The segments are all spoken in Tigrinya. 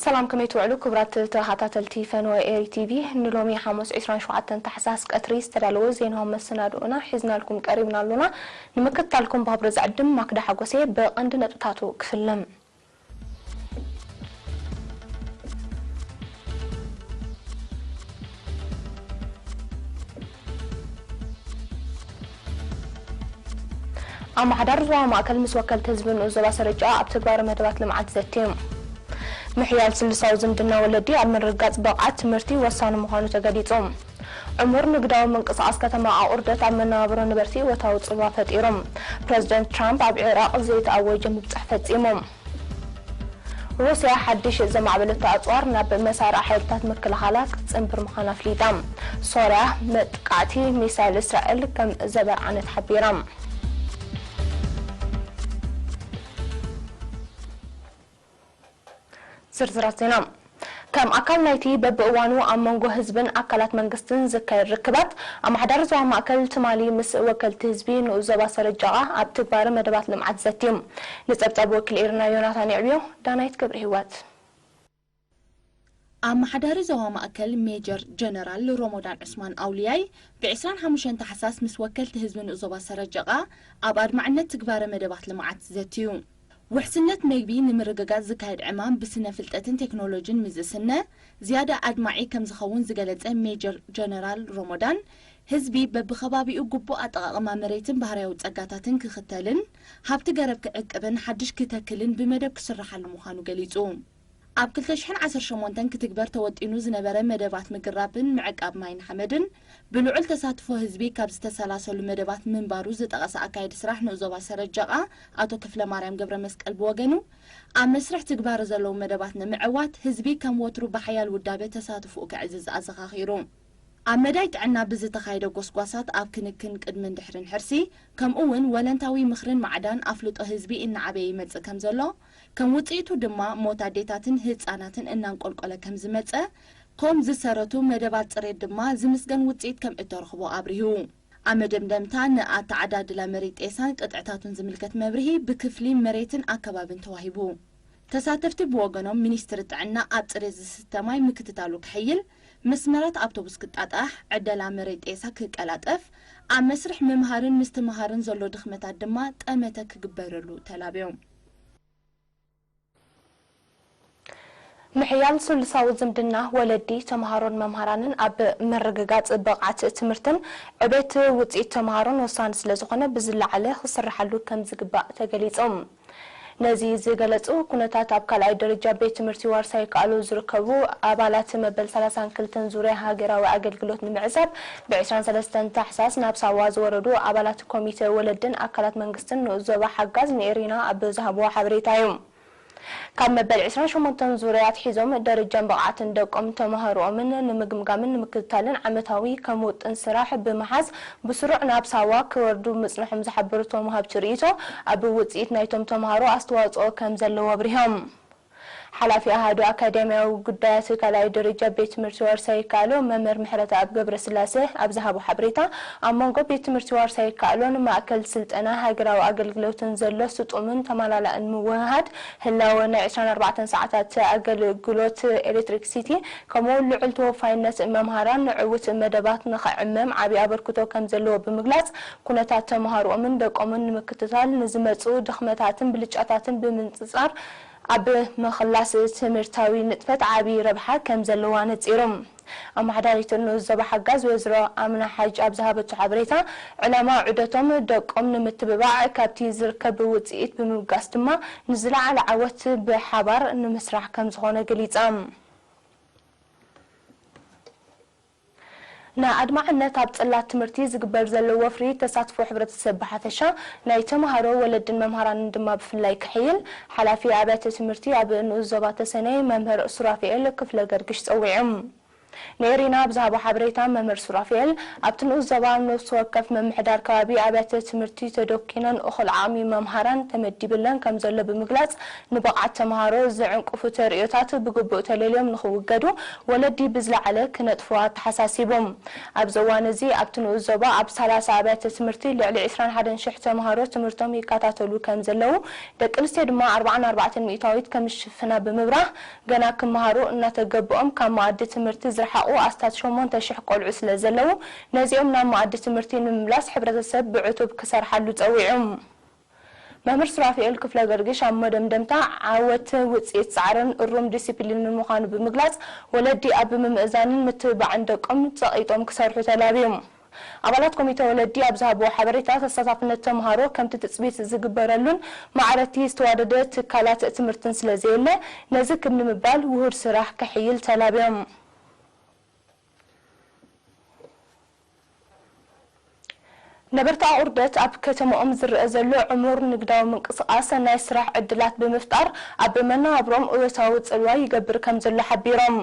ሰላም፣ ከመይ ትውዕሉ ክቡራት ተኸታተልቲ ፈነወ ኤሪ ቲቪ? ንሎሚ ሓሙስ ዕስራን ሸውዓተን ታሕሳስ ቀትሪ ዝተዳለወ ዜናዊ መሰናድኦና ሒዝናልኩም ቀሪብና ኣሎና። ንምክትታልኩም ብኽብሪ ዝዕድም ማክዳ ሓጎሴ። ብቐንዲ ነጥብታቱ ክፍልም። ኣመሓዳሪ ዞባ ማእከል ምስ ወከልቲ ህዝቢ ንኡስ ዞባ ሰረጃ ኣብ ተግባር መደባት ልምዓት ዘትዮም። ምሕያል ስልሳዊ ዝምድና ወለዲ ኣብ ምርግጋጽ ብቕዓት ትምህርቲ ወሳኒ ምዃኑ ተገሊጹ። ዕሙር ንግዳዊ ምንቅስቓስ ከተማ ኣቑርደት ኣብ መነባብሮ ነበርቲ እወታዊ ጽልዋ ፈጢሩ። ፕረዚደንት ትራምፕ ኣብ ዒራቕ ዘይተኣወጀ ምብጻሕ ፈጺሙ። ሩስያ ሓድሽ ዘማዕበለቶ ኣጽዋር ናብ መሳርዕ ሓይልታት ምክልኻላ ክትጽንብር ምዃና ኣፍሊጣ። ሶርያ መጥቃዕቲ ሚሳይል እስራኤል ከም ዘበርዓነት ሓቢራ። ዝርዝራት ዜና። ከም ኣካል ናይቲ በብእዋኑ ኣብ መንጎ ህዝብን ኣካላት መንግስትን ዝካየድ ርክባት፣ ኣመሓዳሪ ዞባ ማእከል ትማሊ ምስ ወከልቲ ህዝቢ ንኡስ ዞባ ሰረጃቓ ኣብ ትግባረ መደባት ልምዓት ዘትዩ። ንጸብጻብ ወኪል ኤርና ዮናታን የዕብዮ፣ ዳናይት ገብረ ህይወት። ኣመሓዳሪ ዞባ ማእከል ሜጀር ጀነራል ሮሞዳን ዑስማን ኣውልያይ፣ ብ ዕስራን ሓሙሽተን ታሕሳስ ምስ ወከልቲ ህዝቢ ንኡስ ዞባ ሰረጀቓ ኣብ ኣድማዕነት ትግባረ መደባት ልምዓት ዘትዩ። ውሕስነት መግቢ ንምርግጋጽ ዝካየድ ዕማም ብስነ ፍልጠትን ቴክኖሎጂን ምስ ዝስነ፣ ዝያዳ ኣድማዒ ከም ዝኸውን ዝገለጸ ሜጀር ጀነራል ሮሞዳን፣ ህዝቢ በብኸባቢኡ ግቡእ ኣጠቓቕማ መሬትን ባህርያዊ ጸጋታትን ክኽተልን፣ ሃብቲ ገረብ ክዕቅብን ሓድሽ ክተክልን ብመደብ ክስርሓሉ ምዃኑ ገሊጹ። ኣብ ክልተ ሽሕን ዓሰርተ ሸሞንተን ክትግበር ተወጢኑ ዝነበረ መደባት ምግራብን ምዕቃብ ማይን ሓመድን ብልዑል ተሳትፎ ህዝቢ ካብ ዝተሰላሰሉ መደባት ምንባሩ ዝጠቐሰ ኣካየዲ ስራሕ ንኡስ ዞባ ሰረጀቓ ኣቶ ክፍለማርያም ገብረመስቀል ብወገኑ፣ ኣብ መስርሕ ትግባረ ዘለዉ መደባት ንምዕዋት ህዝቢ ከም ወትሩ ብሓያል ውዳበ ተሳትፎኡ ከዕዝዝ ኣዘኻኺሩ። ኣብ መዳይ ጥዕና ብዝተኻየደ ጎስጓሳት ኣብ ክንክን ቅድምን ድሕርን ሕርሲ፣ ከምኡ እውን ወለንታዊ ምኽርን ማዕዳን ኣፍልጦ ህዝቢ እናዓበየ ይመጽእ ከም ዘሎ፣ ከም ውጽኢቱ ድማ ሞት ኣዴታትን ህጻናትን እናንቆልቆለ ከም ዝመጸ፣ ኮም ዝሰረቱ መደባት ጽሬት ድማ ዝምስገን ውጽኢት ከም እተረኽቦ ኣብሪሁ። ኣብ መደምደምታ ንኣተዓዳድላ መሬት ጤሳን ቅጥዕታቱን ዝምልከት መብርሂ ብክፍሊ መሬትን ኣከባብን ተዋሂቡ። ተሳተፍቲ ብወገኖም ሚኒስትሪ ጥዕና ኣብ ጽሬት ዝስተ ማይ ምክትታሉ ክሕይል፣ መስመራት ኣውቶቡስ ክጣጣሕ፣ ዕደላ መሬት ጤሳ ክቀላጠፍ፣ ኣብ መስርሕ ምምሃርን ምስትምሃርን ዘሎ ድኽመታት ድማ ጠመተ ክግበረሉ ተላብዮም። ምሕያል ስሉሳዊ ዝምድና ወለዲ፣ ተምሃሮን መምሃራንን ኣብ ምርግጋጽ ብቕዓት ትምህርትን ዕቤት ውጽኢት ተምሃሮን ወሳኒ ስለ ዝኾነ ብዝለዓለ ክስርሓሉ ከም ዝግባእ ተገሊጹ። ነዚ ዝገለጹ ኩነታት ኣብ ካልኣይ ደረጃ ቤት ትምህርቲ ዋርሳይ ካሎ ዝርከቡ ኣባላት መበል ሰላሳን ክልተን ዙርያ ሃገራዊ ኣገልግሎት ንምዕዛብ ብ ዕስራን ሰለስተን ታሕሳስ ናብ ሳዋ ዝወረዱ ኣባላት ኮሚተ ወለድን ኣካላት መንግስትን ንኡስ ዞባ ሓጋዝ ንኤሪና ኣብ ዝሃብዎ ሓበሬታ እዩ። ካብ መበል ዕስራን ሸሞንተን ዙርያ ኣትሒዞም ደረጃን ብቕዓትን ደቆም ተምሃሮኦምን ንምግምጋምን ንምክትታልን ዓመታዊ ከም ውጥን ስራሕ ብምሓዝ ብስሩዕ ናብ ሳዋ ክወርዱ ምጽንሖም ዝሓበሩ እቶም ወሃብቲ ርእይቶ፣ ኣብ ውጽኢት ናይቶም ተምሃሮ ኣስተዋጽኦ ከም ዘለዎ ኣብሪሆም። ሓላፊ ኣሃዱ ኣካዳሚያዊ ጉዳያት ካልኣይ ደረጃ ቤት ትምህርቲ ዋርሳይ ካሎ መምህር ምሕረተኣብ ገብረስላሴ ኣብ ዝሃቦ ሓበሬታ፣ ኣብ መንጎ ቤት ትምህርቲ ዋርሳይ ካሎን ማእከል ስልጠና ሃገራዊ ኣገልግሎትን ዘሎ ስጡምን ተመላላእን ምውህሃድ፣ ህላወ ናይ ዕስራን ኣርባዕተን ሰዓታት ኣገልግሎት ኤሌክትሪክሲቲ፣ ከምኡ ልዑል ተወፋይነት መምሃራን ንዕዉት መደባት ንኽዕመም ዓቢ ኣበርክቶ ከም ዘለዎ ብምግላጽ፣ ኩነታት ተምሃሮኦምን ደቆምን ንምክትታል ንዝመጽኡ ድኽመታትን ብልጫታትን ብምንጽጻር ኣብ ምኽላስ ትምህርታዊ ንጥፈት ዓቢ ረብሓ ከም ዘለዋ ነጺሮም። ኣመሓዳሪት ንኡስ ዞባ ሓጋዝ ወይዘሮ ኣምና ሓጅ ኣብ ዝሃበቶ ሓበሬታ፣ ዕላማ ዑደቶም ደቆም ንምትብባዕ ካብቲ ዝርከብ ውጽኢት ብምብጋስ ድማ ንዝለዓለ ዓወት ብሓባር ንምስራሕ ከም ዝኾነ ገሊጻ። ንኣድማዕነት ኣብ ጽላት ትምህርቲ ዝግበር ዘሎ ወፍሪ ተሳትፎ ሕብረተሰብ ብሓፈሻ፣ ናይ ተምሃሮ ወለድን መምሃራንን ድማ ብፍላይ ክሕይል፣ ሓላፊ ኣብያተ ትምህርቲ ኣብ ንኡስ ዞባ ተሰነይ መምህር ሱራፊኤል ክፍለ ገርግሽ ጸዊዑ። ንኤሪና ኣብ ዝሃቦ ሓበሬታ፣ መምህር ሱራፌል፣ ኣብቲ ንኡስ ዞባ ኣብ ነፍሲ ወከፍ ምምሕዳር ከባቢ ኣብያተ ትምህርቲ ተደኪነን እኹል ዓቕሚ መምሃራን ተመዲብለን ከም ዘሎ ብምግላጽ፣ ንብቕዓት ተምሃሮ ዝዕንቅፉ ተርእዮታት ብግቡእ ተለልዮም ንኽውገዱ ወለዲ ብዝለዓለ ክነጥፉ ኣተሓሳሲቡ። ኣብዚ እዋን እዚ ኣብቲ ንኡስ ዞባ ኣብ ሰላሳ ኣብያተ ትምህርቲ ልዕሊ ዕስራን ሓደን ሽሕ ተምሃሮ ትምህርቶም ይከታተሉ ከም ዘለዉ፣ ደቂ ኣንስትዮ ድማ ኣርባዓን ኣርባዕተን ሚእታዊት ከም ዝሽፍና ብምብራህ፣ ገና ክመሃሩ እናተገብኦም ካብ መኣዲ ትምህርቲ ዝረሓቑ ኣስታት ሸሞንተ ሽሕ ቆልዑ ስለ ዘለዉ፣ ነዚኦም ናብ መኣዲ ትምህርቲ ንምምላስ ሕብረተሰብ ብዕቱብ ክሰርሓሉ ጸዊዑ። መምህር ሱራፊኤል ክፍለ ገርግሽ ኣብ መደምደምታ፣ ዓወት ውጽኢት ጻዕርን እሩም ዲሲፕሊንን ምዃኑ ብምግላጽ፣ ወለዲ ኣብ ምምእዛንን ምትብባዕን ደቆም ጸቒጦም ክሰርሑ ተላብዮም። ኣባላት ኮሚተ ወለዲ ኣብ ዝሃብዎ ሓበሬታ፣ ተሳታፍነት ተምሃሮ ከምቲ ትጽቢት ዝግበረሉን ማዕረቲ ዝተዋደደ ትካላት ትምህርትን ስለ ዘየለ፣ ነዚ ክብ ንምባል ውሁድ ስራሕ ከሕይል ተላብዮም። ነበርቲ ኣቑርደት ኣብ ከተማኦም ዝረአ ዘሎ ዕሙር ንግዳዊ ምንቅስቓስ ናይ ስራሕ ዕድላት ብምፍጣር ኣብ መነባብሮም እወታዊ ጽልዋ ይገብር ከም ዘሎ ሓቢሮም።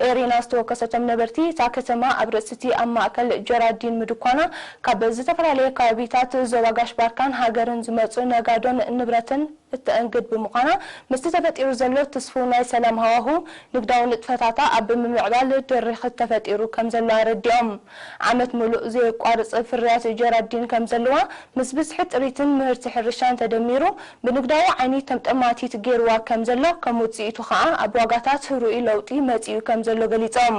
ኤሪና ዝተወከሰቶም ነበርቲ እታ ከተማ ኣብ ርእሲ እቲ ኣብ ማእከል ጀራዲን ምድኳና ካብ ዝተፈላለየ ከባቢታት ዞባ ጋሽ ባርካን ሃገርን ዝመጹ ነጋዶን ንብረትን እተአንግድ ብምዃና፣ ምስቲ ተፈጢሩ ዘሎ ትስፉው ናይ ሰላም ሃዋሁ ንግዳዊ ንጥፈታታ ኣብ ምምዕባል ድርኺት ተፈጢሩ ከም ዘሎ ኣረዲኦም። ዓመት ምሉእ ዘየቋርጽ ፍርያት ጀራዲን ከም ዘለዋ፣ ምስ ብዝሒ ጥሪትን ምህርቲ ሕርሻን ተደሚሩ፣ ብንግዳዊ ዓይኒ ተምጠማቲት ገይርዋ ከም ዘሎ፣ ከም ውጽኢቱ ኸኣ ኣብ ዋጋታት ርኡይ ለውጢ መጺኡ ከም ዘሎ ገሊጾም።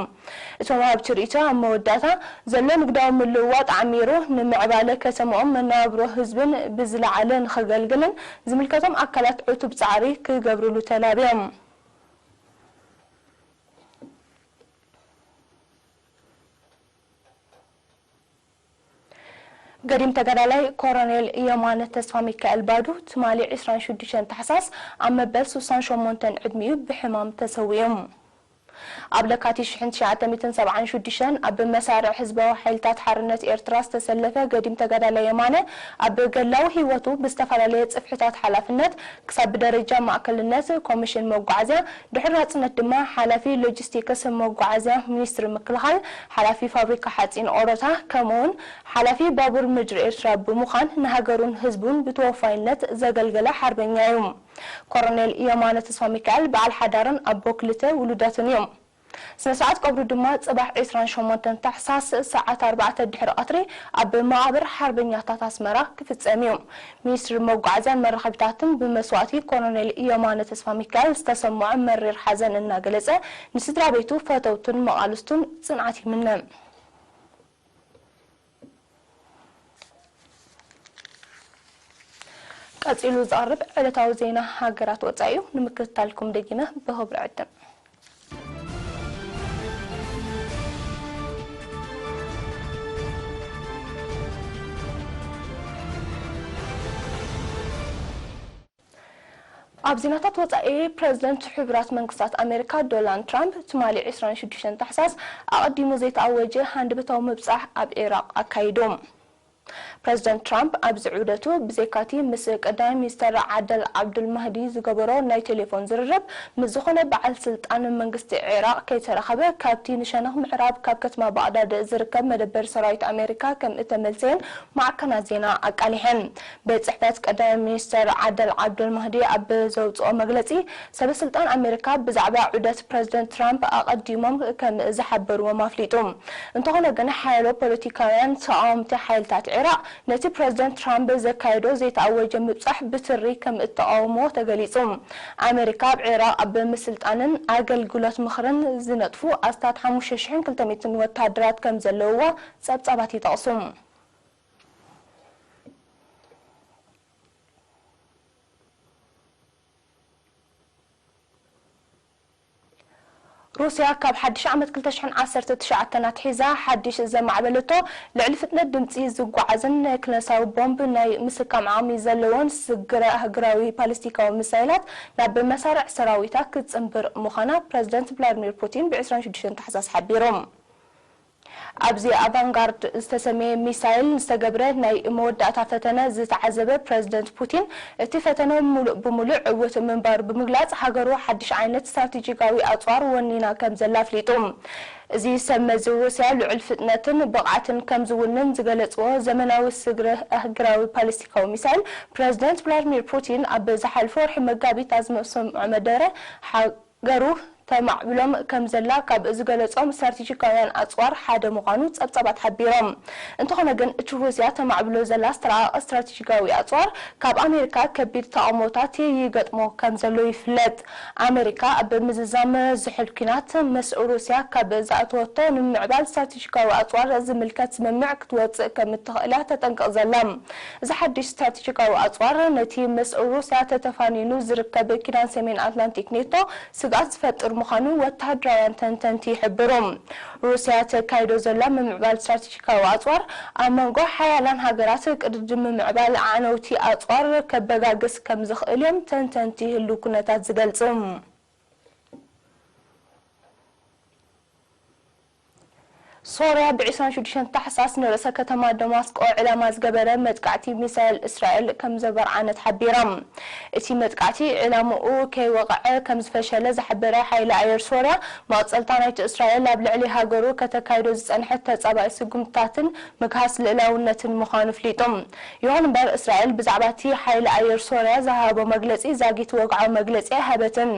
እቶም ወሃብቲ ርእይቶ ኣብ መወዳእታ፣ ዘሎ ንግዳዊ ምልውዋጥ ዓሚሩ ንምዕባለ ከተማኦም መነባብሮ ህዝብን ብዝለዓለ ንኸገልግልን ዝምልከቶም ኣካላት ዕቱብ ጻዕሪ ክገብርሉ ተላብዮም። ገዲም ተጋዳላይ ኮረኔል የማነ ተስፋ ሚካኤል ባዱ ትማሊ ዕስራን ሽዱሽተን ታሕሳስ ኣብ መበል ስሳን ሸሞንተን ዕድሚኡ ብሕማም ተሰዊኡ። ኣብ ለካቲት ሽሕን ትሽዓተ ሚእትን ሰብዓን ሽዱሽተን ኣብ መሳርዕ ህዝባዊ ሓይልታት ሓርነት ኤርትራ ዝተሰለፈ ገዲም ተጋዳላይ የማነ፣ ኣብ ገላዊ ህይወቱ ብዝተፈላለየ ጽፍሕታት ሓላፍነት ክሳብ ብደረጃ ማእከልነት ኮሚሽን መጓዓዝያ፣ ድሕሪ ናጽነት ድማ ሓላፊ ሎጂስቲክስ መጓዓዝያ ሚኒስትሪ ምክልኻል፣ ሓላፊ ፋብሪካ ሓጺን ኦሮታ፣ ከምኡውን ሓላፊ ባቡር ምድሪ ኤርትራ ብምዃን ንሃገሩን ህዝቡን ብተወፋይነት ዘገልገለ ሓርበኛ እዩ። ኮረኔል የማነ ተስፋ ሚካኤል በዓል ሓዳርን ኣቦ ክልተ ውሉዳትን እዩ። ስነ ስርዓት ቀብሩ ድማ ጽባሕ ዕስራን ሸሞንተን ታሕሳስ ሰዓት ኣርባዕተ ድሕሪ ቀትሪ ኣብ መቓብር ሓርበኛታት ኣስመራ ክፍጸም እዩ። ሚኒስትሪ መጓዓዝያን መራኸቢታትን ብመስዋእቲ ኮሎኔል የማነ ተስፋ ሚካኤል ዝተሰምዖ መሪር ሓዘን እናገለጸ፣ ንስድራ ቤቱ፣ ፈተውቱን መቓልስቱን ጽንዓት ይምነ። ቀጺሉ ዝቐርብ ዕለታዊ ዜና ሃገራት ወጻኢ እዩ። ንምክትታልኩም ደጊመ ብኽብሪ ዕድም። ኣብ ዜናታት ወጻኢ፣ ፕረዚደንት ሕቡራት መንግስታት ኣሜሪካ ዶናልድ ትራምፕ ትማሊ ዕስራን ሽዱሽተን ታሕሳስ ኣቐዲሙ ዘይተኣወጀ ሃንደበታዊ ምብጻሕ ኣብ ዒራቕ ኣካይዱ። ፕረዚደንት ትራምፕ ኣብዚ ዑደቱ ብዘይካቲ ምስ ቀዳማይ ሚኒስተር ዓደል ዓብዱል ማህዲ ዝገበሮ ናይ ቴሌፎን ዝርርብ፣ ምስ ዝኾነ በዓል ስልጣን መንግስቲ ዒራቕ ከይተራኸበ፣ ካብቲ ንሸነኽ ምዕራብ ካብ ከተማ ባቕዳድ ዝርከብ መደበር ሰራዊት ኣሜሪካ ከም እተመልሰየን ማዕከናት ዜና ኣቃሊሐን። ቤት ጽሕፈት ቀዳማይ ሚኒስተር ዓደል ዓብዱል ማህዲ ኣብ ዘውጽኦ መግለጺ፣ ሰበ ስልጣን ኣሜሪካ ብዛዕባ ዑደት ፕረዚደንት ትራምፕ ኣቐዲሞም ከም ዝሓበርዎም ኣፍሊጡ። እንተኾነ ግን፣ ሓያሎ ፖለቲካውያን ተቓወምቲ ሓይልታት ዒራቕ ነቲ ፕረዚደንት ትራምፕ ዘካየዶ ዘይተኣወጀ ምብጻሕ ብትሪ ከም እተቓወምዎ ተገሊጹ። ኣሜሪካ ኣብ ዒራቕ ኣብ ምስልጣንን ኣገልግሎት ምኽርን ዝነጥፉ ኣስታት ሓሙሽተ ሽሕን ክልተ ሚእትን ወተሃደራት ከም ዘለውዋ ጸብጻባት ይጠቕሱ። ሩስያ ካብ ሓድሽ ዓመት ክልተ ሽሕን ዓሰርተ ትሽዓተን ኣትሒዛ ሓድሽ ዘማዕበለቶ፣ ልዕሊ ፍጥነት ድምጺ ዝጓዓዝን ናይ ክለሳዊ ቦምብ ናይ ምስካም ዓቕሚ ዘለዎን ስግረ ኣህጉራዊ ባሊስቲካዊ ሚሳይላት ናብ መሳርዕ ሰራዊታ ክትጽንብር ምዃና ፕረዚደንት ቭላድሚር ፑቲን ብ ዕስራን ሽዱሽተን ታሕሳስ ሓቢሩ። ኣብዚ ኣቫንጋርድ ዝተሰመየ ሚሳይል ዝተገብረ ናይ መወዳእታ ፈተነ ዝተዓዘበ ፕረዚደንት ፑቲን፣ እቲ ፈተነ ምሉእ ብምሉእ ዕዉት ምንባሩ ብምግላጽ፣ ሃገሩ ሓድሽ ዓይነት ስትራቴጂካዊ ኣጽዋር ወኒና ከም ዘላ ኣፍሊጡ። እዚ ሰብ መዚ ሩስያ ልዑል ፍጥነትን ብቕዓትን ከም ዝውንን ዝገለጽዎ ዘመናዊ ስግረ ኣህግራዊ ባሊስቲካዊ ሚሳይል፣ ፕረዚደንት ቭላድሚር ፑቲን ኣብ ዝሓለፈ ወርሒ መጋቢት ኣብ ዝሰምዖ መደረ፣ ሃገሩ ተማዕብሎም ከም ዘላ ካብ ዝገለጾም ስትራቴጂካውያን ኣጽዋር ሓደ ምዃኑ ጸብጻባት ሓቢሮም። እንተኾነ ግን፣ እቲ ሩስያ ተማዕብሎ ዘላ ዝተራቐቐ ስትራቴጂካዊ ኣጽዋር ካብ ኣሜሪካ ከቢድ ተቓውሞታት ይገጥሞ ከም ዘሎ ይፍለጥ። ኣሜሪካ ኣብ ምዝዛም ዝሑል ኲናት ምስ ሩስያ ካብ ዝኣተወቶ፣ ንምምዕባል ስትራቴጂካዊ ኣጽዋር ዝምልከት ስምምዕ ክትወጽእ ከም እትኽእል እያ ተጠንቅቕ ዘላ። እዚ ሓድሽ ስትራቴጂካዊ ኣጽዋር፣ ነቲ ምስ ሩስያ ተተፋኒኑ ዝርከብ ኪዳን ሰሜን ኣትላንቲክ ኔቶ ስግኣት ዝፈጥር ምዃኑ ወተሃደራውያን ተንተንቲ ይሕብሩ። ሩስያ ተካይዶ ዘላ ምምዕባል ስትራቴጂካዊ ኣጽዋር፣ ኣብ መንጎ ሓያላን ሃገራት ቅድድም ምምዕባል ዓነውቲ ኣጽዋር ከበጋግስ ከም ዝኽእል እዮም ተንተንቲ ህሉው ኩነታት ዝገልጹ። ሶርያ ብ ዕስራን ሽዱሽተን ታሕሳስ ንርእሰ ከተማ ደማስቆ ዕላማ ዝገበረ መጥቃዕቲ ሚሳይል እስራኤል ከም ዘበርዓነት ሓቢራ። እቲ መጥቃዕቲ ዕላምኡ ከይወቕዐ ከም ዝፈሸለ ዝሓበረ ሓይሊ ኣየር ሶርያ፣ መቕጸልታ ናይቲ እስራኤል ኣብ ልዕሊ ሃገሩ ከተካይዶ ዝጸንሐት ተጻባኢ ስጉምትታትን ምግሃስ ልእላውነትን ምዃኑ ኣፍሊጡ። ይኹን እምበር፣ እስራኤል ብዛዕባ እቲ ሓይሊ ኣየር ሶርያ ዝሃቦ መግለጺ ዛጊት ወግዓዊ መግለጺ ኣይሃበትን።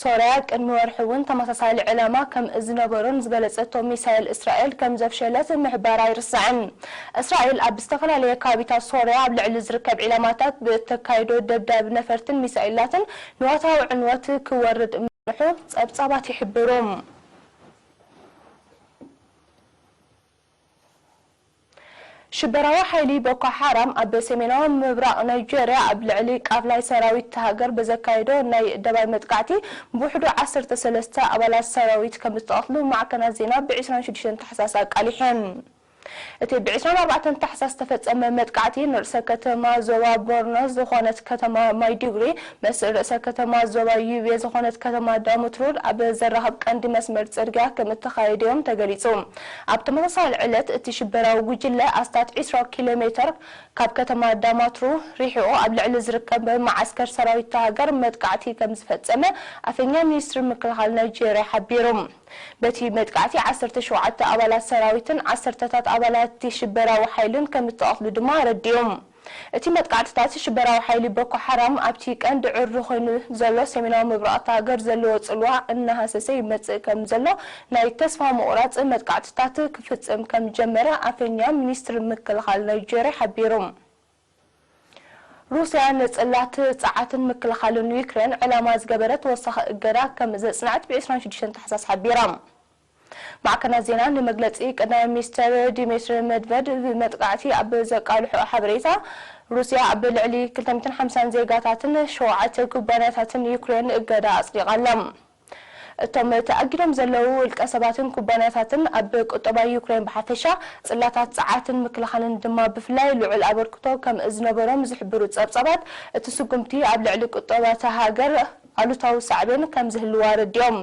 ሶርያ ቅድሚ ወርሒ እውን ተመሳሳሊ ዕላማ ከም ዝነበሮን ዝገለጸቶ ሚሳይል እስራኤል ከም ዘፍሸለት ምሕባራ ኣይርሳዕን። እስራኤል ኣብ ዝተፈላለየ ከባቢታት ሶርያ ኣብ ልዕሊ ዝርከብ ዒላማታት ብእተካይዶ ደብዳብ ነፈርትን ሚሳይላትን ንዋታዊ ዕንወት ክወርድ ምጽንሑ ጸብጻባት ይሕብሩ። ሽበራዊ ሓይሊ ቦኮ ሓራም ኣብ ሰሜናዊ ምብራቕ ናይጄርያ ኣብ ልዕሊ ቃፍላይ ሰራዊት እታ ሃገር ብዘካየዶ ናይ ደባይ መጥቃዕቲ ብውሕዱ ዓሰርተ ሰለስተ ኣባላት ሰራዊት ከም ዝተቐትሉ ማዕከናት ዜና ብ ዕስራን ሽዱሽተን ታሕሳስ ኣቃሊሐን። እቲ ብ ዕስራን ኣርባዕተን ታሕሳስ ዝተፈጸመ መጥቃዕቲ ንርእሰ ከተማ ዞባ ቦርኖ ዝኾነት ከተማ ማይዱጉሪ ምስ ርእሰ ከተማ ዞባ ዩቤ ዝኾነት ከተማ ዳሙትሩድ ኣብ ዘራኽብ ቀንዲ መስመር ጽርግያ ከም እተኻየደ እዮም ተገሊጹ። ኣብ ተመሳሳሊ ዕለት፣ እቲ ሽበራዊ ጉጅለ ኣስታት ዕስራ ኪሎ ሜተር ካብ ከተማ ዳማትሩ ርሒቑ ኣብ ልዕሊ ዝርከብ መዓስከር ሰራዊት እታ ሃገር መጥቃዕቲ ከም ዝፈጸመ ኣፈኛ ሚኒስትሪ ምክልኻል ናይጄርያ ሓቢሩ። በቲ መጥቃዕቲ ዓሰርተ ሸውዓተ ኣባላት ሰራዊትን ዓሰርተታት ኣባላት እቲ ሽበራዊ ሓይልን ከም እተቐትሉ ድማ ኣረዲኡ። እቲ መጥቃዕትታት ሽበራዊ ሓይሊ ቦኮ ሓራም ኣብቲ ቀንዲ ዕርዲ ኮይኑ ዘሎ ሰሜናዊ ምብራቕ እታ ሃገር ዘለዎ ጽልዋ እናሃሰሰ ይመጽእ ከም ዘሎ ናይ ተስፋ ምቑራጽ መጥቃዕትታት ክፍጽም ከም ጀመረ ኣፈኛ ሚኒስትሪ ምክልኻል ናይጄርያ ሓቢሩ። ሩስያ ንጽላት ጸዓትን ምክልኻልን ዩክሬን ዕላማ ዝገበረ ተወሳኺ እገዳ ከም ዘጽንዐት ብ ዕስራን ሽዱሽተን ታሕሳስ ሓቢራ። ማዕከናት ዜና ንመግለጺ ቀዳማይ ሚኒስተር ዲሚትሪ መድቨድ ብመጥቃዕቲ ኣብ ዘቃልሖ ሓበሬታ፣ ሩስያ ኣብ ልዕሊ ክልተ ሚእትን ሓምሳን ዜጋታትን ሸውዓተ ኩባንያታትን ዩክሬን እገዳ ኣጽዲቓ ኣላ። እቶም ተኣጊዶም ዘለዉ ውልቀ ሰባትን ኩባንያታትን ኣብ ቁጠባ ዩክሬን ብሓፈሻ፣ ጽላታት ጸዓትን ምክልኻልን ድማ ብፍላይ ልዑል ኣበርክቶ ከም ዝነበሮም ዝሕብሩ ጸብጻባት፣ እቲ ስጉምቲ ኣብ ልዕሊ ቁጠባ እታ ሃገር ኣሉታዊ ሳዕቤን ከም ዝህልዋ ኣረዲኦም።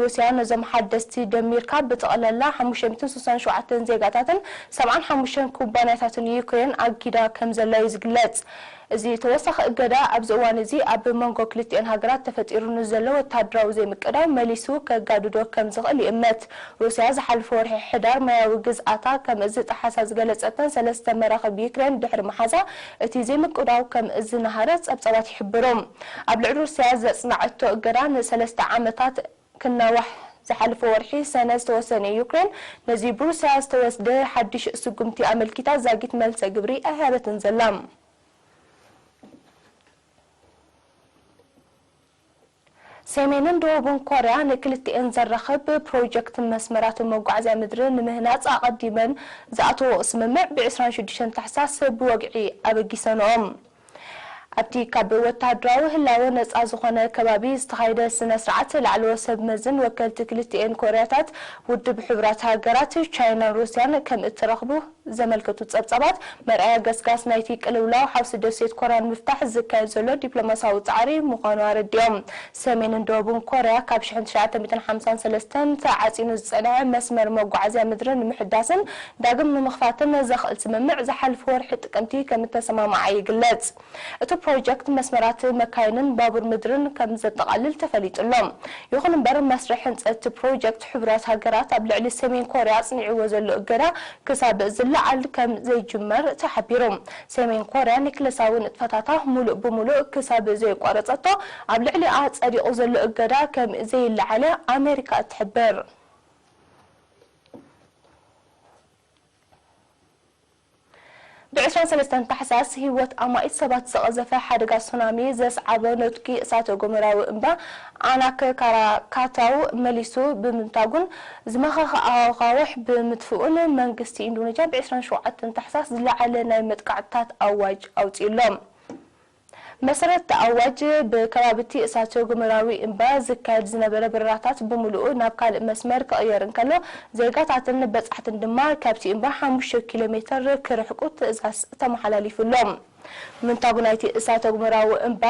ሩስያ ነዞም ሓደስቲ ደሚርካ ብጠቕላላ ሓሙሽተ ሚእትን ስሳን ሸውዓተን ዜጋታትን ሰብዓን ሓሙሽተን ኩባንያታትን ዩክሬን ኣጊዳ ከም ዘላ እዩ ዝግለጽ። እዚ ተወሳኺ እገዳ ኣብዚ እዋን እዚ ኣብ መንጎ ክልቲኤን ሃገራት ተፈጢሩ ንዘሎ ወተሃደራዊ ዘይምቅዳው መሊሱ ከጋድዶ ከም ዝኽእል ይእመት። ሩስያ ዝሓለፈ ወርሒ ሕዳር ማያዊ ግዝኣታ ከም ዝጠሓሳ ዝገለጸተን ሰለስተ መራኽብ ዩክሬን ድሕሪ ምሓዛ፣ እቲ ዘይምቅዳው ከም ዝነሃረ ጸብጻባት ይሕብሩ። ኣብ ልዕሊ ሩስያ ዘጽናዐቶ እገዳ ንሰለስተ ዓመታት ክናዋሕ ዝሓለፈ ወርሒ ሰነ ዝተወሰነ ዩክሬን፣ ነዚ ብሩስያ ዝተወስደ ሓድሽ ስጉምቲ ኣመልኪታ ዛጊት መልሰ ግብሪ ኣይሃበትን ዘላ። ሰሜንን ደቡብን ኮርያ ንክልቲኤን ዘራኽብ ፕሮጀክት መስመራት መጓዓዝያ ምድሪ ንምህናጽ ኣቐዲመን ዝኣተወኦ ስምምዕ ብ ዕስራን ሽዱሽተን ታሕሳስ ብወግዒ ኣበጊሰንኦም። ኣብቲ ካብ ወተሃደራዊ ህላወ ነጻ ዝኾነ ከባቢ ዝተኻየደ ስነ ስርዓት፣ ላዕለዎት ሰብ መዝን ወከልቲ ክልቲኤን ኮርያታት፣ ውድብ ሕቡራት ሃገራት፣ ቻይናን ሩስያን ከም እተረኽቡ ዘመልከቱ ጸብጻባት፣ መርኣያ ገስጋስ ናይቲ ቅልውላው ሓውሲ ደሴት ኮርያ ንምፍታሕ ዝካየድ ዘሎ ዲፕሎማሲያዊ ጻዕሪ ምዃኑ ኣረዲኦም። ሰሜንን ደቡብን ኮርያ ካብ ሽሕን ትሽዓተ ሚእትን ሓምሳን ሰለስተን ተዓጺኑ ዝጸንሐ መስመር መጓዓዝያ ምድሪ ንምሕዳስን ዳግም ንምኽፋትን ዘኽእል ስምምዕ ዝሓለፈ ወርሒ ጥቅምቲ ከም እተሰማምዓ ይግለጽ። እቲ ፕሮጀክት መስመራት መካይንን ባቡር ምድርን ከም ዘጠቓልል ተፈሊጡ ኣሎ። ይኹን እምበር፣ መስርሕ ህንጸት እቲ ፕሮጀክት፣ ሕቡራት ሃገራት ኣብ ልዕሊ ሰሜን ኮርያ ኣጽኒዕዎ ዘሎ እገዳ ክሳብ ዝለዓል ከም ዘይጅመር ተሓቢሩ። ሰሜን ኮርያ ኒክለሳዊ ንጥፈታታ ሙሉእ ብሙሉእ ክሳብ ዘየቋረጸቶ፣ ኣብ ልዕሊኣ ጸዲቑ ዘሎ እገዳ ከም ዘይለዓለ ኣሜሪካ ትሕብር። ብ ዕስራን ሰለስተን ታሕሳስ ህይወት ኣማኢት ሰባት ዝቐዘፈ ሓደጋ ሱናሚ ዘስዓቦ ነትጒ እሳተ ጎመራዊ እምባ ኣናክ ካራካታው መሊሱ ብምንታጉን ዝመኸኸ ኣኻውሕ ብምጥፍኡን፣ መንግስቲ ኢንዶኔዥያ ብ ዕስራን ሸውዓተን ታሕሳስ ዝለዓለ ናይ መጥቃዕትታት ኣዋጅ ኣውጺኡ ኣሎ። መሰረት እቲ ኣዋጅ፣ ብከባቢ እቲ እሳተ ጎመራዊ እምባ ዝካየድ ዝነበረ በረራታት ብምሉኡ ናብ ካልእ መስመር ክቕየር እንከሎ፣ ዜጋታትን በጻሕትን ድማ ካብቲ እምባ ሓሙሽተ ኪሎ ሜተር ክርሕቁ ትእዛዝ ተመሓላሊፉሎም። ምንታጉ ናይቲ እሳተ ጎመራዊ እምባ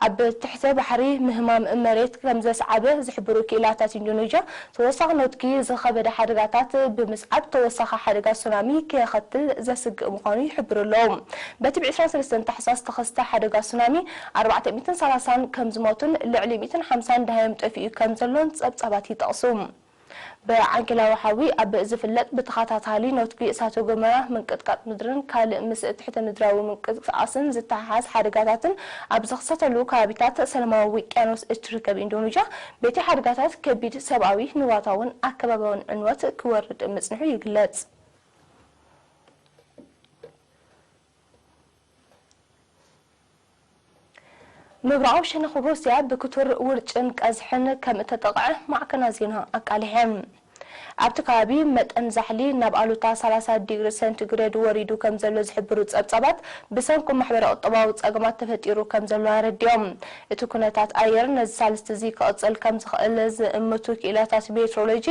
ኣብ ትሕተ ባሕሪ ምህማም መሬት ከም ዘስዓበ ዝሕብሩ ክኢላታት ኢንዶኔዥያ፣ ተወሳኺ ነትጊ ዝኸበደ ሓደጋታት ብምስዓብ ተወሳኺ ሓደጋ ሱናሚ ከኸትል ዘስግእ ምዃኑ ይሕብሩ ኣለዉ። በቲ ብ ዕስራን ሰለስተን ታሕሳስ ዝተኸስተ ሓደጋ ሱናሚ ኣርባዕተ ሚእትን ሰላሳን ከም ዝሞቱን ልዕሊ ሚእትን ሓምሳን ደሃዮም ጠፊኡ ከም ዘሎን ጸብጻባት ይጠቕሱ። ብዓንኬላዊ ሓዊ ኣብ ዝፍለጥ ብተኸታታሊ ነትጒ እሳተ ጎመራ፣ ምንቅጥቃጥ ምድርን ካልእ ምስ ትሕተ ምድራዊ ምንቅስቃስን ዝተሓሓዝ ሓደጋታትን ኣብ ዝኽሰተሉ ከባቢታት ሰላማዊ ውቅያኖስ እትርከብ ኢንዶኔዥያ፣ በቲ ሓደጋታት ከቢድ ሰብኣዊ፣ ንዋታውን ኣከባብያውን ዕንወት ክወርድ ምጽንሑ ይግለጽ። ምብራቓዊ ሸነኽ ሩስያ ብክቱር ውርጭን ቀዝሕን ከም እተጠቕዐ ማዕከናት ዜና ኣቃሊሐን። ኣብቲ ከባቢ መጠን ዛሕሊ ናብ ኣሉታ ሰላሳ ዲግሪ ሴንቲግሬድ ወሪዱ ከም ዘሎ ዝሕብሩ ጸብጻባት፣ ብሰንኩ ማሕበረ ቁጠባዊ ጸገማት ተፈጢሩ ከም ዘሎ ኣረዲኦም። እቲ ኩነታት ኣየር ነዚ ሳልስቲ እዚ ክቕጽል ከም ዝኽእል ዝእምቱ ክኢላታት ሜትሮሎጂ፣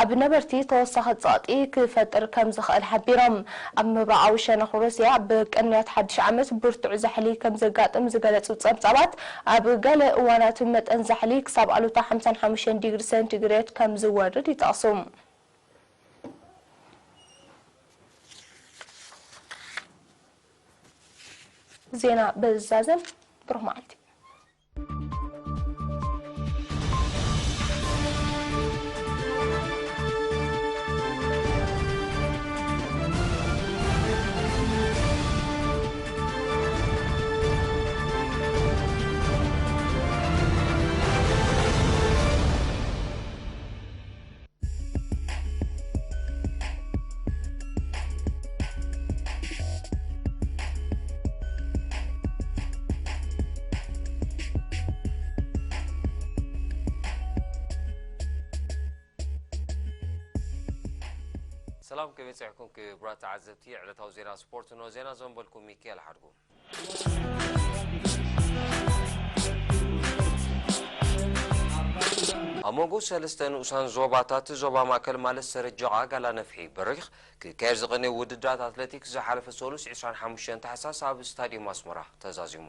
ኣብ ነበርቲ ተወሳኺ ጸቕጢ ክፈጥር ከም ዝኽእል ሓቢሮም። ኣብ ምብራቓዊ ሸነኽ ሩስያ፣ ብቅንያት ሓድሽ ዓመት ብርቱዕ ዛሕሊ ከም ዘጋጥም ዝገለጹ ጸብጻባት፣ ኣብ ገለ እዋናት መጠን ዛሕሊ ክሳብ ኣሉታ ሓምሳን ሓሙሽተን ዲግሪ ሴንቲግሬድ ከም ዝወርድ ይጠቕሱ። ዜና በዚ ዝዛዘም። ብሩኽ መዓልቲ። ሰላም፣ ከመይ ጸኒሕኩም ክቡራት ተዓዘብቲ? ዕለታዊ ዜና ስፖርት እንሆ። ዜና ዘንበልኩም ሚካኤል ሓድጉ። ኣብ መንጎ ሰለስተ ንኡሳን ዞባታት ዞባ ማእከል ማለት ሰረጀቓ፣ ጋላ ነፍሒ፣ በሪኽ ክካየድ ዝቐነየ ውድድራት ኣትሌቲክስ ዝሓለፈ ሰሉስ ዕስራን ሓሙሽተን ታሕሳስ ኣብ ስታድዮም ኣስመራ ተዛዚሙ።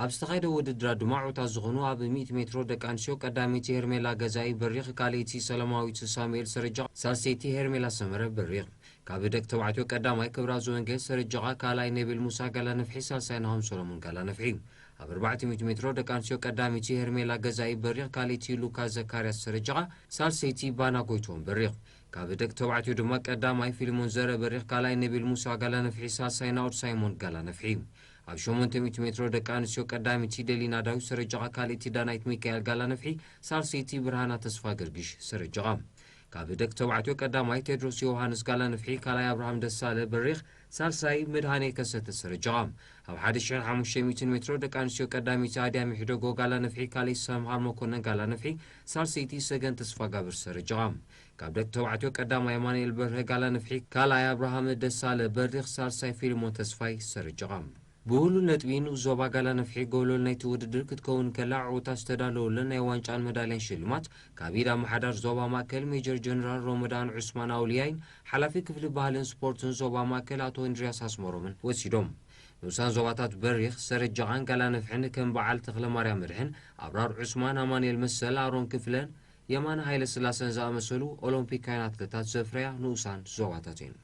ኣብ ዝተኻየደ ውድድራት ድማ ዕዉታት ዝኾኑ ኣብ ሚእቲ ሜትሮ ደቂ ኣንስትዮ ቀዳመይቲ ሄርሜላ ገዛኢ በሪኽ፣ ካልኣይቲ ሰላማዊት ሳሙኤል ሰረጀቓ፣ ሳልሰይቲ ሄርሜላ ሰመረ በሪኽ። ካብ ደቂ ተባዕትዮ ቀዳማይ ክብራዝ ወንጌል ሰረጀቓ፣ ካልኣይ ነቢል ሙሳ ጋላ ነፍሒ፣ ሳልሳይ ናሆም ሰሎሞን ጋላ ነፍሒ። ኣብ ኣርባዕተ ሚእቲ ሜትሮ ደቂ ኣንስትዮ ቀዳመይቲ ሄርሜላ ገዛኢ በሪኽ፣ ካልኣይቲ ሉካ ዘካርያስ ሰረጀቓ፣ ሳልሰይቲ ባና ጎይትኦም በሪኽ። ካብ ደቂ ተባዕትዮ ድማ ቀዳማይ ፊልሞን ዘረ በሪኽ፣ ካልኣይ ነቢል ሙሳ ጋላ ነፍሒ፣ ሳልሳይ ናኦድ ሳይሞን ጋላ ነፍሒ። ኣብ ሸሞንተ ሚእቲ ሜትሮ ደቂ ኣንስትዮ ቀዳመይቲ ደሊና ዳዊት ሰረጀቓ፣ ካልኣይቲ ዳናይት ሚካኤል ጋላ ነፍሒ፣ ሳልሰይቲ ብርሃና ተስፋ ገርግሽ ሰረጀቓ። ካብ ደቂ ተባዕትዮ ቀዳማይ ቴድሮስ ዮውሃንስ ጋላ ነፍሒ፣ ካልኣይ ኣብርሃም ደሳለ በሪኽ፣ ሳልሳይ መድሃኔ ከሰተ ሰረጀቓ። ኣብ ሓደ ሽሕን ሓሙሽተ ሚእትን ሜትሮ ደቂ ኣንስትዮ ቀዳመይቲ ኣድያም ይሕደጎ ጋላ ነፍሒ፣ ካልኣይቲ ሰምሃር መኮነን ጋላ ነፍሒ፣ ሳልሰይቲ ሰገን ተስፋጋብር ሰረጀቓ። ካብ ደቂ ተባዕትዮ ቀዳማይ ኣማኑኤል በርሀ ጋላ ነፍሒ፣ ካልኣይ ኣብርሃም ደሳለ በሪኽ፣ ሳልሳይ ፊልሞን ተስፋይ ሰረጀቓ። ብህሉል ነጥቢ ንኡስ ዞባ ጋላ ነፍሒ ጎብለል ናይቲ ውድድር ክትከውን ከላ፣ ዕውታት ዝተዳለወለን ናይ ዋንጫን መዳልያን ሽልማት ካብ ኢድ ኣመሓዳር ዞባ ማእከል ሜጀር ጀነራል ሮመዳን ዑስማን ኣውልያይን ሓላፊ ክፍሊ ባህልን ስፖርትን ዞባ ማእከል ኣቶ እንድርያስ ኣስመሮምን ወሲዶም። ንኡሳን ዞባታት በሪኽ፣ ሰረጀቓን ጋላ ነፍሕን ከም በዓል ተኽለማርያም መድሕን፣ ኣብራር ዑስማን፣ ኣማኑኤል መሰል፣ ኣሮን ክፍለን የማነ ሃይለስላሰን ዝኣመሰሉ ኦሎምፒካውያን ኣትለታት ዘፍረያ ንኡሳን ዞባታት እየን።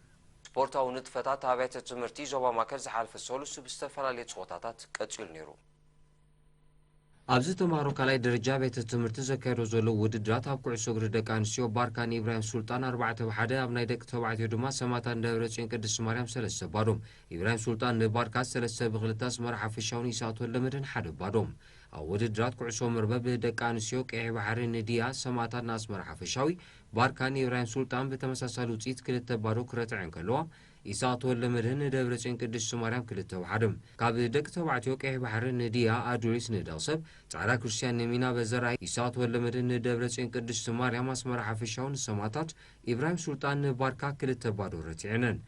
ስፖርታዊ ንጥፈታት ኣብያተ ትምህርቲ ዞባ ማእከል ዝሓለፈ ሰሉስ ብዝተፈላለየ ጸወታታት ቀጺሉ ነይሩ። ኣብዚ ተምሃሮ ካልኣይ ደረጃ ቤተ ትምህርቲ ዘካየዶ ዘሎ ውድድራት ኣብ ኩዕሶ እግሪ ደቂ ኣንስትዮ ባርካን ኢብራሂም ሱልጣን ኣርባዕተ ብሓደ፣ ኣብ ናይ ደቂ ተባዕትዮ ድማ ሰማእታት ደብረጽዮን ቅድስቲ ማርያም ሰለስተ ባዶ። ኢብራሂም ሱልጣን ንባርካ ሰለስተ ብክልተ፣ ኣስመራ ሓፈሻውን ኢሳት ወልደመድህን ሓደ ባዶ። ኣብ ውድድራት ኩዕሶ መርበብ ደቂ ኣንስትዮ ቀይሕ ባሕሪ ንድያ ሰማእታት ንኣስመራ ሓፈሻዊ፣ ባርካ ንኢብራሂም ሱልጣን ብተመሳሳሊ ውፅኢት ክልተ ባዶ ክረትዐ እንከለዋ፣ ኢሳት ወልደመድህን ንደብረጽዮን ቅድስቲ ማርያም ክልተ ብሓደ። ካብ ደቂ ተባዕትዮ ቀይሕ ባሕሪ ንድያ ኣዱሪስ ንደቕሰብ፣ ጻዕዳ ክርስቲያን ንሚና በዘራይ፣ ኢሳት ወልደመድህን ንደብረጽዮን ቅድስቲ ማርያም ኣስመራ ሓፈሻዊ ንሰማእታት፣ ኢብራሂም ሱልጣን ንባርካ ክልተ ባዶ ረቲዐነን።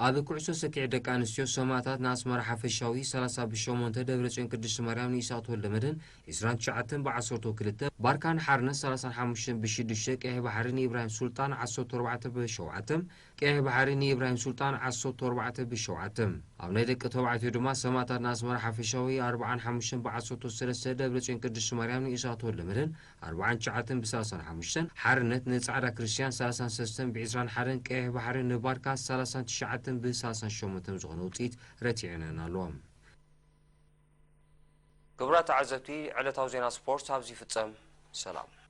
ኣብ ኩዕሶ ሰኪዕ ደቂ ኣንስትዮ ሰማእታት ንኣስመራ ሓፈሻዊ ሰላሳ ብሸሞንተ፣ ደብረጽዮን ቅድስቲ ማርያም ንኢሳት ወልደመድህን ዒስራን ትሽዓተን ብዓሰርተ ክልተ፣ ባርካን ሓርነት ሰላሳን ሓሙሽተን ብሽዱሽተ፣ ቀይሕ ባሕሪ ንኢብራሂም ሱልጣን ዓሰርተ ኣርባዕተ ብሸውዓተ፣ ቀይሕ ባሕሪ ንኢብራሂም ሱልጣን ዓሰርተ ኣርባዕተ ብሸውዓተ። ኣብ ናይ ደቂ ተባዕትዮ ድማ ሰማእታት ንኣስመራ ሓፈሻዊ ኣርባዓን ሓሙሽተን ብዓሰርተ ሰለስተ፣ ደብረጽዮን ቅድስቲ ማርያም ንኢሳት ወልደመድህን ኣርባዓን ትሽዓተን ብሰላሳን ሓሙሽተን፣ ሓርነት ንጻዕዳ ክርስቲያን ሰላሳን ሰለስተን ብዒስራን ሓደን፣ ቀይሕ ባሕሪ ንባርካ ሰላሳን ትሽዓተን ብሰላሳን ሸሞንተን ዝኾነ ውጽኢት ረቲዐነን ኣለዋ። ክቡራት ተዓዘብቲ፣ ዕለታዊ ዜና ስፖርት ኣብዚ ይፍጸም። ሰላም።